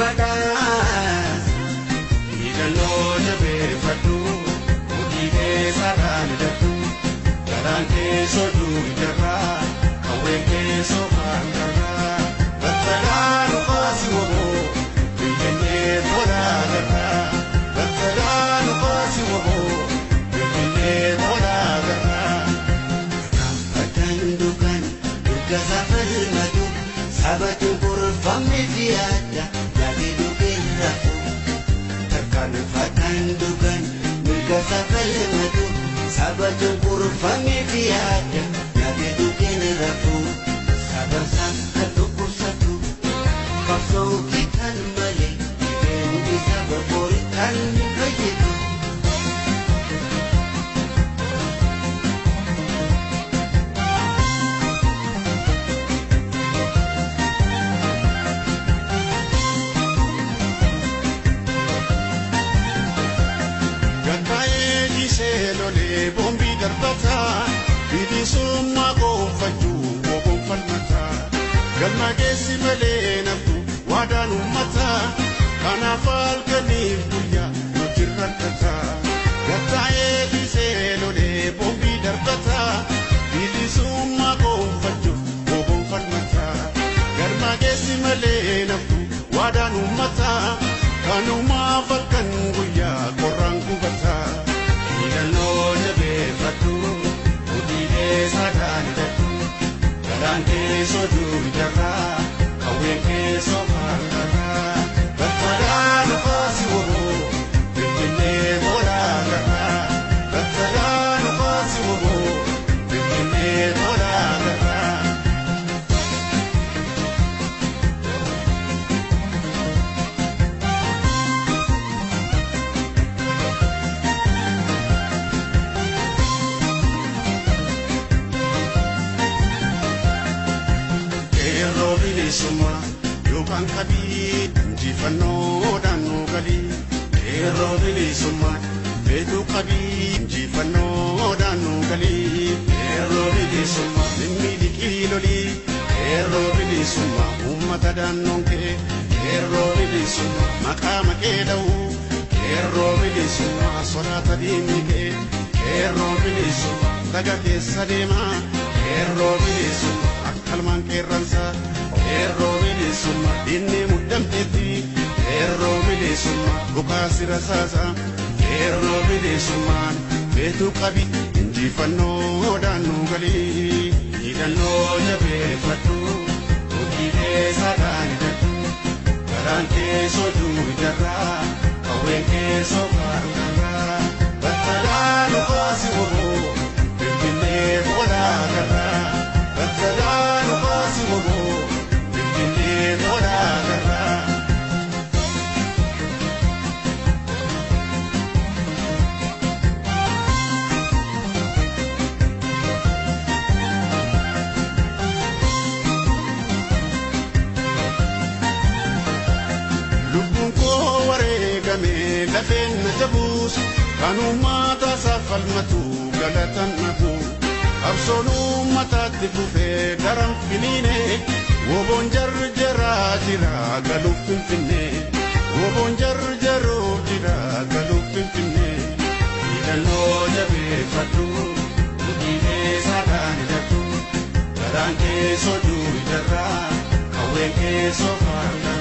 badhaas. Hidhannoo jabeeffadhu mudhii keessa hidhadhu garaan keessoo duujarraa qawween keessoo faangarraa battalaa nufaasi woboo finfinnee tolaa garraa battalaa nufaasi woboo finfinnee tolaa garraa. Kaanfataan dukan mirga safalmatu saba cunqurfamne fi adda yaadee dhugeen rafu. Tarkaanfataan dukan mirga safalmatu saba cunqurfamne fi adda yaadee dhugeen rafu. Saba isaa kan dhukkubsatu qabsoo kitaan malee dhibeen saba boritaan fayyadu. Gattaa'ee dhiisee lolee boombii darbataa bilisummaa gonfachuu woboon falmataa galma geessi malee naftu waadaan uummataa kanaaf halkaniif guyyaa nuti rakkataa. Gattaa'ee dhiisee lolee boombii darbataa bilisummaa gonfachuuf woboon falmataa galma geessi malee naftu waadaan uummataa kanumaaf halkan guyyaa qorraan gubataa. Hidhannoo jabeeffadhu mudhii keessa hidhadhu garaan keessoo duujarraa qawween keessoo faangarraa battalaa nufaasi woboo finfinnee tolaa garraa battalaa nufaasi woboo finfinnee tolaa garraa. Qeerroo bilisummaa yookaan qabii injifannoodhaan nu galii. Qeerroo bilisummaa feetuu qabii injifannoodhaan nu galii. Qeerroo bilisummaa dhimmi liqii lolii. Qeerroo bilisummaa uummata daannoon kee. Qeerroo bilisummaa maqaa maqee dha'uu. Qeerroo bilisummaa soraata diinni kee. Qeerroo bilisummaa daga keessa deemaa. Qeerroo bilisummaa akkalmaan qeerransaa. Qeerroo bilisummaa diinni muddamteetti. Qeerroo bilisummaa dhukaasi rasaasa. Qeerroo bilisummaan feetuu qabi injifannoodhaan nu galii. Hidhannoo jabeeffadhu mudhii keessa hidhadhu garaan keessoo duujarraa qawween keessoo faangarraa battalaa nufaasi woboo finfinnee tolaa garraa battalaa nufaasi woboo finfinnee tolaa garraa. Lubbuun koo wareegame lafeen na jabuus kan uummata isaaf falmatu galatan dhabu. Qabsoon uummataatti fufee daran finiine woboon jarjaraa jira galuuf finfinnee. Woboon jarjaroo jira galuuf finfinnee. Hidhannoo jabeeffadhu mudhii keessa hidhadhu garaan keessoo duujarraa qawween keessoo faangarraa.